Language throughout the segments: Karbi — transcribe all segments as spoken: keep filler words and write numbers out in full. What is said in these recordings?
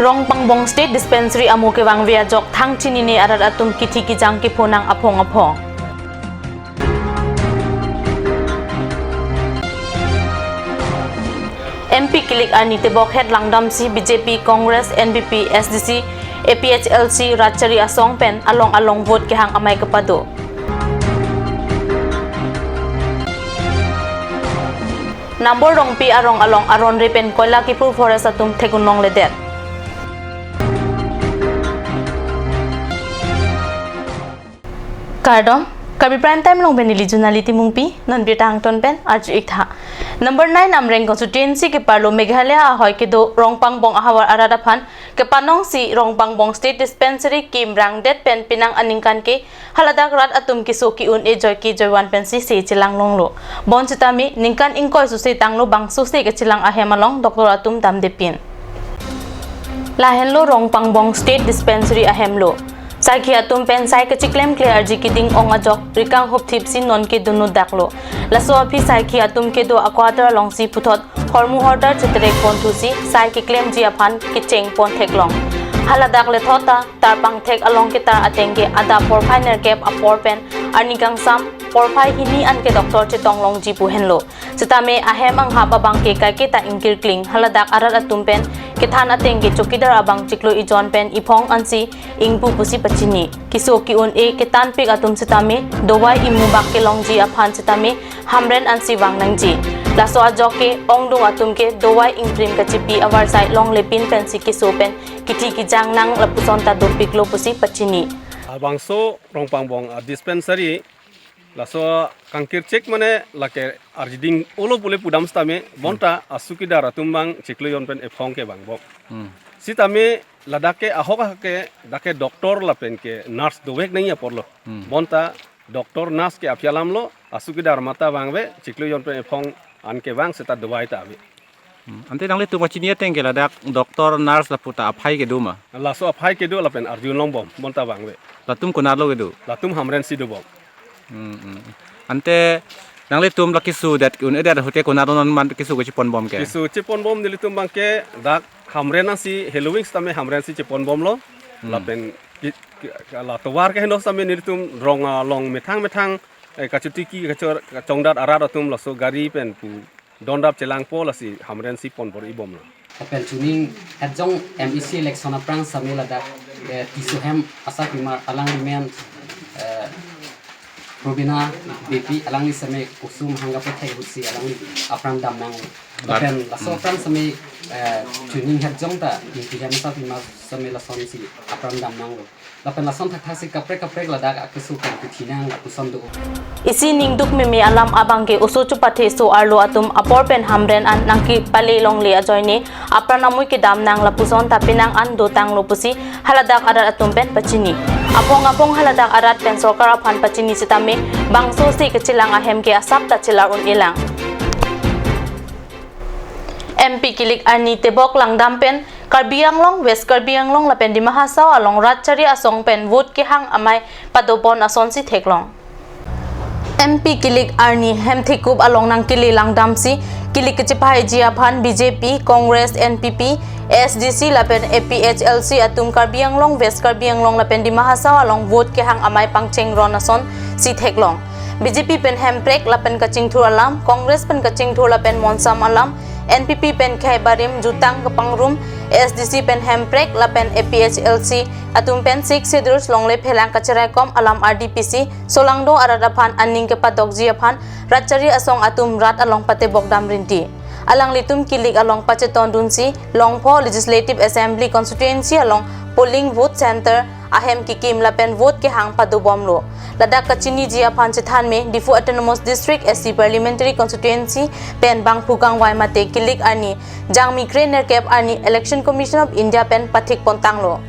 Rongpangbong State Dispensary amo kevangve ajok thang chinine arat atum kithi kijang kepho nang aphong aphong. M P kilik arni tebok het langdamsi B J P, Congress, N P P, S D C, A P H L C, Ratchari asong pen along along vote kehang amei kepado. Nambor Rongpi arong along aron re pen koila kipu forest atum thek-un longledet. Kardom, Karbi Prime Time along pen neli Junali Timungpi, non birta angton pen arju iktha. Number nine Amreng constituency keparlo Meghalaya ahoi kedo Rongpangbong ahavar arat aphan kepanongsi Rongpangbong State Dispensary kim rangdet pen penang aningkan ke haladak rat atum keso ke-un-e joike joivan pensi se chelang longlo. Bonsitame ningkan ingkoi suse tanglo bangso se kechelang ahem along doctor atum damdepin. Lahenlo Rongpangbong State Dispensary ahemlo. Saikhi atum pen sai kachiklemkle arji keding ong ajok rikang hupthipsi non ke dunut daklo. Laso aphi saikhi atum kedo a-quarter alongsi puthot hormu hortar cheterek ponthusi sai keklemji aphan kecheng pontheklong. Haladak lethot ta tarpang thek along ketar ateng ke adap porphai nerkep apor pen arni kangsam porphai hini an ke doctor chetong longji pu henlo. Sitame ahem anghap abang ke kaiketa ingkirkling, haladak arat atum pen kethan ateng ke chowkidar abang chiklo ejon pen ephong ansi ingpu pusi pachini. Keso ke-un-e ketanpik atum sitame dawai imu bak kelongji aphan sitame hamren ansi vang nangji. Laso ajok ke ongdung atum ke dawai ingprim kachipi avarsai longlepin pensi keso pen kithi kijang nang lapuson ta dopiklo pusi pachini. Labangso Rongpangbong a-dispensary laso kangkirchek mane lake arjiding olo pule pudam sitame bonta a-chowkidar atum bang chiklo ejon pen ephong ke vangbom. Hmm. Sitame ladak ke ahok ahok ke dak ke doctor lapen ke nurse dovek nangji aporlo. Hmm. Bonta doctor nurse ke aphi alamlo, a-chowkidar mata vangve chiklo ejon pen ephong an kevang seta dawai ta ave. Hmm. Ante nanglitum pachini ateng ke ladak doctor, nurse lapu ta aphai kedo ma? Laso aphai kedo lapen arjun longbom, bonta vangve. Latum konatlo kedo? Latum Hamren si dobom. Hmm, hmm. Ante nanglitum la keso det un-edet ahut ke konatlo non man keso kecheponbom ke? Keso cheponbom nelitum bang ke dak Hamren ansi heloving sitame Hamren si cheponbomlo. Hmm. Lapen ki, ki, la tovar keheno sitame nelitum rong along methang methang, eh, kachotiki kachor kachongdat arat atum laso gari pen pu dondap chelangpo lasi Hamren si ponbor-ibomlo. Lapen chuning hetjong M E C election aphrang sitame ladak, eh, Tisso hem asapimar alangli men, eh, Probina Beypi alangli sitame kusum hangga pethai husi alangli apran damnang. Lapen laso aphrang sitame, eh, chuning hetjong ta Beypi hem asapimar sitame lasonsi apran damnanglo. Lapen lason thakthak si kaprek kaprek ladak akeso pen kithi nang lapuson do. Isi ningduk meme alam abang ke oso chupathe so arlo atum apor pen Hamren an nangkepale longle ajoine apran amui kedam nang lapuson ta penang an dotanglo pusi haladak arat atum pen pachini. Aphong aphong haladak arat pen sorkar aphan pachini sitame bangso se kechelang ahem ke asap ta chelar un-elang. M P kilik arni tebok langdam pen Karbi Anglong, West Karbi Anglong lapen Dima Hasao along Ratchari asong pen vote kehang amei padopon asonsi theklong. M P kilik arni hemthekup along nangkele langdamsi kilik kechephaiji aphan B J P, Congress, N P P, A S D C lapen A P H L C atum Karbi Anglong, West Karbi Anglong lapen Dima Hasao along vote kehang amei pangcheng ron asonsi theklong. B J P pen hemprek lapen kachingthur alam, Congress pen kachingthur lapen monsam alam, N P P pen khei barim jutang kepangrum, A S D C pen hemprek lapen A P H L C atum pen Sixth Schedule longle phelang kacheraikom alam ardi pisi solangdo arat aphan aning kepadokji aphan Ratchari asong atum rat along patebok dam rinti. Alanglitum kilik along pachetondunsi Longpho Legislative Assembly Constituency along polling vote center ahem kekim lapen vote kehang padobomlo. Ladak kachiniji aphan chethanme Diphu Autonomous District S C Parliamentary Constituency pen bangphu kangvai mate kilik arni jangmi kre nerkep arni Election Commission of India pen pathik pontanglo.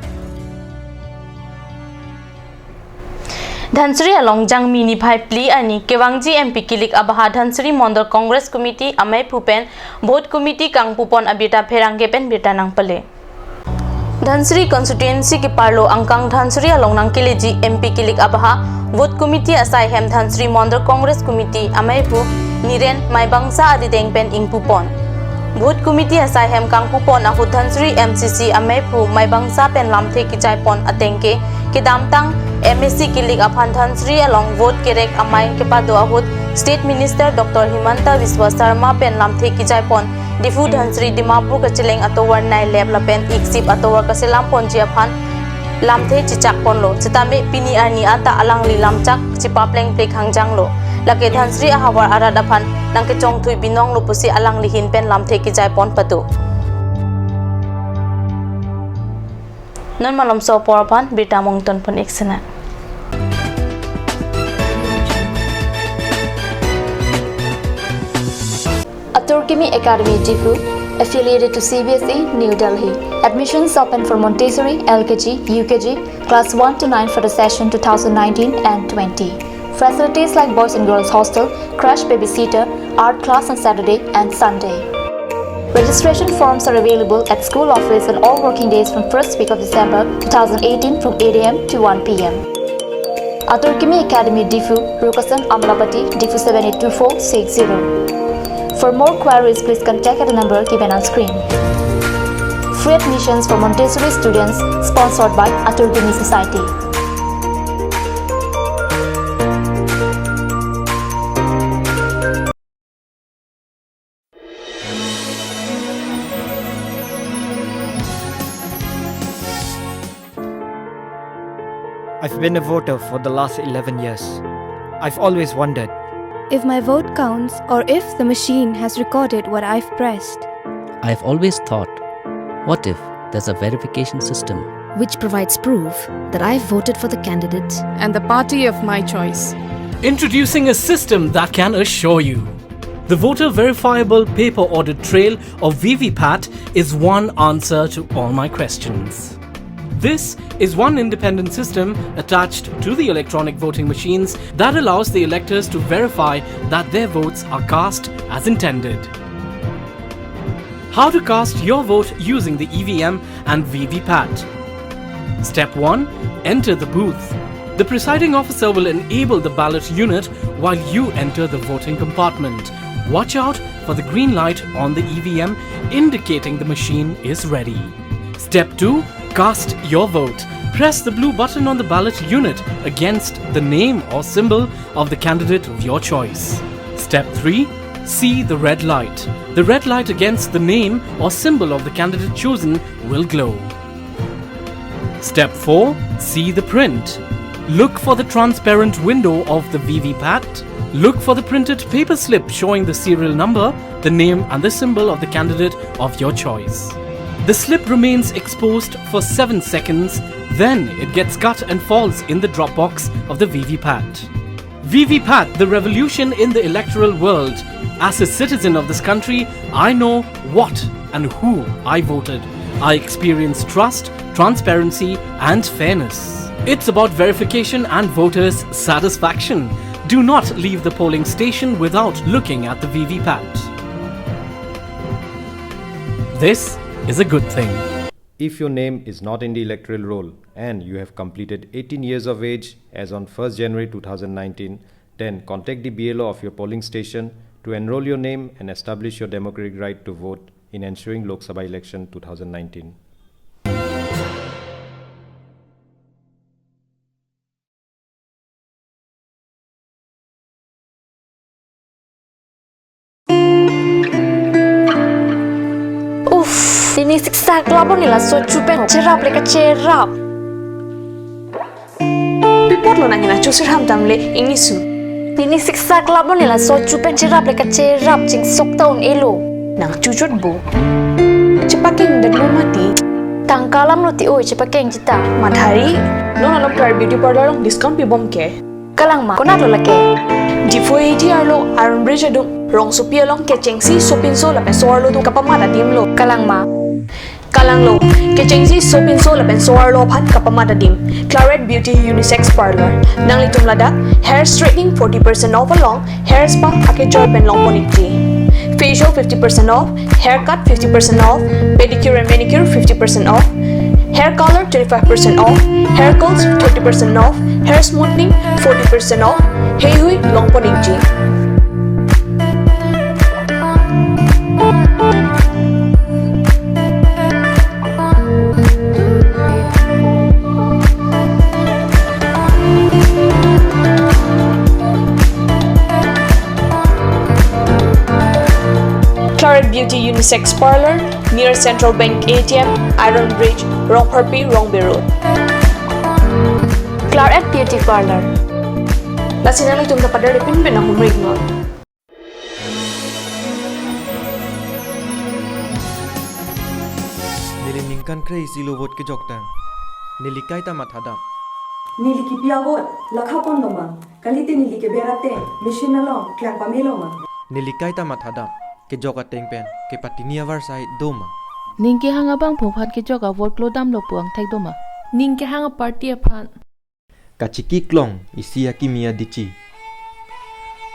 Dhansiri along jangmi niphai phli arni kevangji M P kilik abaha Dhansiri Mondol Congress Committee ameiphu pen Booth Committee kangpupon abirta pherangke pen birta nangpale. Dhansiri constituency keparlo angkang Dhansiri along nangkeleji M P kilik abaha Booth Committee asai hem Dhansiri Mondol Congress Committee ameiphu Niren Maibangsa adideng pen ingpupon. Booth Committee asai hem kangpupon ahut Dhansiri M C C ameiphu Maibangsa pen lamthe kejaipon atengke kedamtang M A C kilik aphan Dhansiri along vote kerek amei kepado ahut State Minister Doctor Himanta Biswa Sarma pen lamthe kejaipon Diphu Dhansiri Dimapur kacheleng atovar nai lep lapen iksip atovar kaselamponji aphan lamthe chechakponlo. Setame pini arni anta alangli lamchak chepaplengple khangjanglo. Lake Dhansiri ahavar arat aphan nangkechongthui binonglo pusi alangli ahin pen lamthe kejaipon pado. Non malomso apor aphan birta mungton pon ik sena. Atur Kimi Academy Diphu, affiliated to C B S E, New Delhi. Admissions open for Montessori, L K G, U K G, class one to nine for the session two thousand nineteen and twenty. Facilities like boys and girls hostel, crash babysitter, art class on Saturday and Sunday. Registration forms are available at school office on all working days from first week of December two thousand eighteen from eight A M to one P M. Atur Kimi Academy Diphu, Rukasan Amlapati, Diphu seven eight two four six zero. For more queries, please contact at the number given on screen. Free admissions for Montessori students, sponsored by Atur Kimi Society. I've been a voter for the last eleven years. I've always wondered if my vote counts or if the machine has recorded what I've pressed. I've always thought, what if there's a verification system which provides proof that I voted for the candidate and the party of my choice? Introducing a system that can assure you the voter verifiable paper audit trail of V V pat is one answer to all my questions. This is one independent system attached to the electronic voting machines that allows the electors to verify that their votes are cast as intended. How to cast your vote using the E V M and V V pat. Step one. Enter the booth. The presiding officer will enable the ballot unit while you enter the voting compartment. Watch out for the green light on the E V M indicating the machine is ready. Step two. Cast your vote. Press the blue button on the ballot unit against the name or symbol of the candidate of your choice. Step three. See the red light. The red light against the name or symbol of the candidate chosen will glow. Step four. See the print. Look for the transparent window of the V V pat. Look for the printed paper slip showing the serial number, the name and the symbol of the candidate of your choice. The slip remains exposed for seven seconds, then it gets cut and falls in the drop box of the V V pat. V V pat, the revolution in the electoral world. As a citizen of this country, I know what and who I voted. I experience trust, transparency, and fairness. It's about verification and voters' satisfaction. Do not leave the polling station without looking at the V V pat. This is a good thing. If your name is not in the electoral roll and you have completed eighteen years of age as on first January two thousand nineteen, then contact the B L O of your polling station to enroll your name and establish your democratic right to vote in ensuing Lok Sabha election two thousand nineteen. Uff, pini siksak labon nila so chupen cherap le kacherap. Pi apotlo nangning achu sirham damle ingnisu. Pini siksak labon nila so chupen cherap le kacherap chingsok ta un-elo. Nang chuchot bo. Chepakeng dan lo mati. Tangka alam lo ti oi chepakeng chita. Madhari, non along Klar Beauty Parlour along discount pibom ke. Kalang ma, konat lo lake? Diphu A T R lo Iron Bridge adung, rongsopi along kechengsi sopinso lapen so-arlo atum kapamat adim lo. Kalang ma? Kalang lo, kechengsi sopinso lapen so-arlo aphan kapamat adim. Claret Beauty Unisex Parlour. Nanglitum ladak, hair straightening forty percent off along, hair spa akejoi pen longpon ikji. Facial fifty percent off, haircut fifty percent off, pedicure and manicure fifty percent off, hair color twenty-five percent off, hair curls thirty percent off, hair smoothing forty percent off, heihui longpon ikji. Beauty Unisex Parlor, near Central Bank A T M, Iron Bridge, Rongpharpi, Rongbe Road. Claret Beauty Parlor. Lasi nanglitum ta pader pin pin ahum rik non. Neli ningkan kre-isi lo vote kejoktang. Neli kaita mathadam. Neli kipi a-vote lakha pon lo ma? Kalite neli keber ateng machine along klang pame lo ma? Neli kaita mathadam. Kejok ateng pen kepatini avarsai do ma? Ning kehang abangphu aphan kejok a-vote klodam lo pu angthek do ma? Ning kehang a-party aphan. Kachiki klong isi akimi adichi.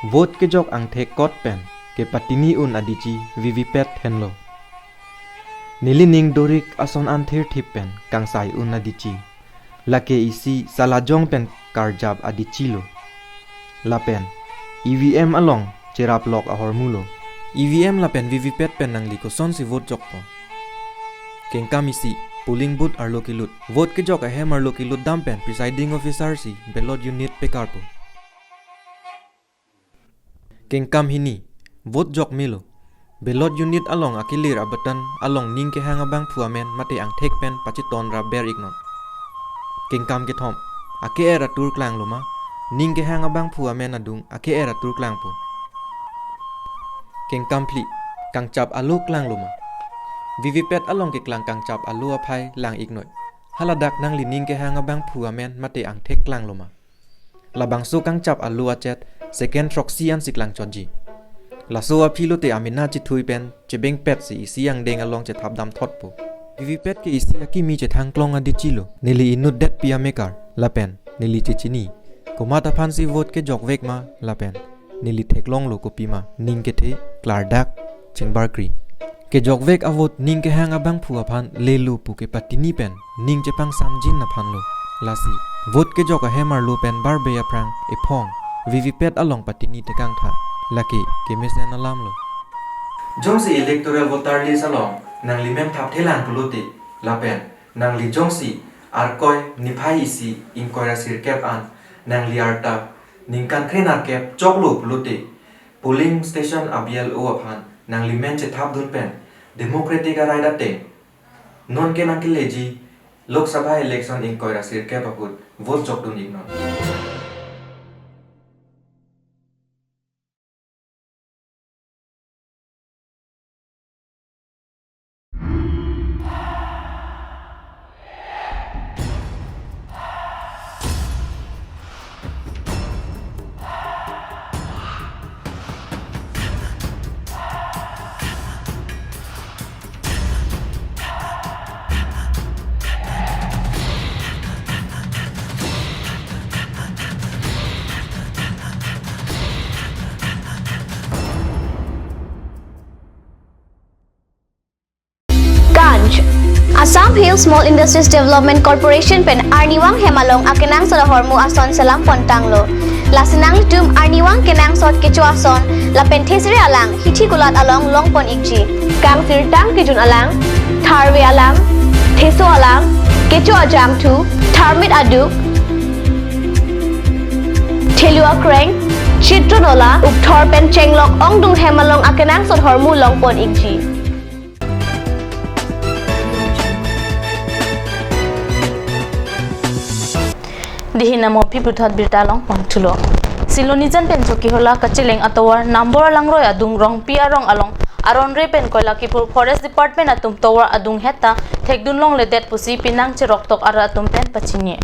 Vote kejok angthek kot pen kepatini un adichi V V P A T henlo. Nelining dorik ason an thirthip pen kangsai un adichi. Lake isi salajong pen karjap adichi lo. Lapen E V M along cherap lok ahormu lo. E V M lapen V V P A T pen nangli kosonsi vote jokpo? Kengkam isi, polling booth arlo kelut. Vote kejok ahem arlo kelut dam pen presiding officer si ballot unit pekarpo. Kengkam hini, vote jok melo. Ballot unit along akelir a-button along ning kehang abangphu amen mate angthek pen pachiton ra ber iknon. Kengkam kethom, ake-er atur klanglo ma? Ning kehang abangphu amen adung ake-er atur klangpo. Kengkam phli, kangchap alo klanglo ma? V V P A T along keklang kangchap alo aphai lang iknoi. Haladak nangli ning kehang abangphu amen mate angthek klanglo ma? Labangso kangchap alo achet second throksi ansi klangchotji. Laso aphi lote amena chethui pen chebengpet si isi angdeng along chethap damthotpo. V V P A T ke isi akimi chethang klong adichi lo. Neli inutdetpi amekar lapen neli chechini. Komat aphansi vote kejokvek ma lapen neli theklonglo kopima ning kethe klardak chingbarkri. Kejokvek a-vote ning kehang abangphu aphan lelo pu kepatini pen ning chepangsamjin aphan lo. Lasi vote kejok ahem arlo pen barbe aphrang ephong V V P A T along patini tekangtha. Lake kemesen alam lo. Jongsi electoral voter list along nangli men thapthelang pulote lapen nangli jongsi Arkoi niphai isi ingkoi ra sirkep an nangli arta ningkan kre nerkep choklo pulote polling station a-B L O aphan nangli men chethapdun pen democratic a-right ateng nonke nangkeleji Lok Sabha election ingkoi ra sirkep ahut vote jokdun iknon. Ganj. Assam Hill Small Industries Development Corporation pen arnivang hem along akenangsot ahormu ason selam pontanglo. Lasi nanglitum arnivang kenangsot kecho ason lapen thesere alang hithi kulat along longpon ikji. Kangsirtang kejun alang, tharve alang, theso alang, kecho ajangthu, tharmit aduk, thelu akreng, chitron ola, ukthor pen chenglok ongdung hem along akenangsot hormu longpon ikji. Dihin amo aphi puthot birta along pangthulo. Silonijan pen Chokihola kacheleng atovar number alangroi adung Rongpi arong along aronre pen koila kiphur Forest Department atum tovar adung heta thekdun longledet pusi penang cheroktok arat atum pen pachini.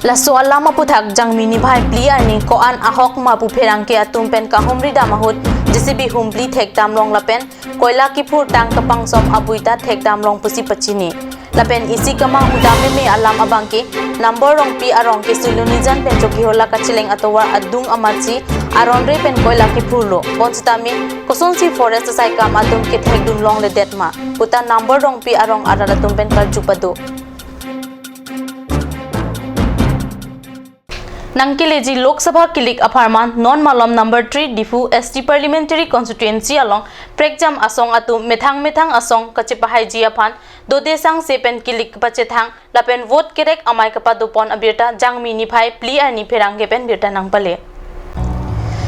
Laso alam aputhak Jangmi niphai phli arni ko-an ahok ma pu pherangke atum pen kahumri dam ahut J C B humphli thekdam long lapen koila kiphur tang kapangsom abui ta thekdam long pusi pachini. Lapen isi kemang hudam meme alam abangke number Rongpi arong ke Silonijan pen Chokihola kacheleng atovar adung amatsi aronre pen koila kiphurlo. Bonsitame kosonsi forest asaikam atum kethekdun longledet ma puta number Rongpi arong arat atum pen karju pado. Nangkeleji Lok Sabha kilik apharman non malom number three Diphu S T Parliamentary Constituency along prekjam asong atum methang methang asong kachepahaiji aphan dode sangse pen kilik pachethang lapen vote kerek amei kapadopon abirta Jangmi niphai phli arni pherangke pen birta nangpale.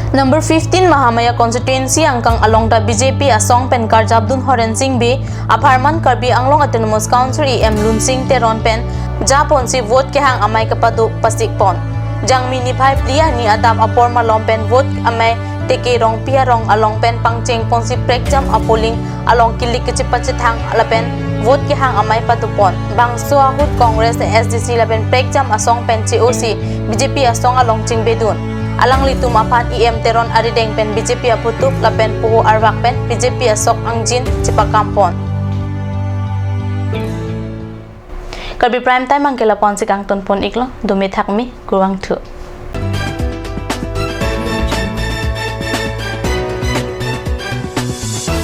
Number fifteen Mahamaya constituency angkang along ta B J P asong pen karjap dun Horen Sing Bey apharman Karbi Anglong Autonomous Council E M Lunsing Teron pen japonsi vote kehang amei kapado pasik pon. Jangmi niphai phli arni adap apor malom pen vote amei teke Rongpi arong along pen pangcheng ponsi prekjam a-polling along kilik kachepachethang lapen vote kehang amei pado pon. Bangso ahut Congress, A S D C lapen prekjam asong pen che-osi B J P asong along chingbe dun. Alanglitum aphan E M Teron arideng pen B J P aphutup lapen poho arvak pen B J P asok angjin chepakam pon. Karbi Prime Time angke lapu-an si kangton pon iklo, dome thakme, kurvangthu.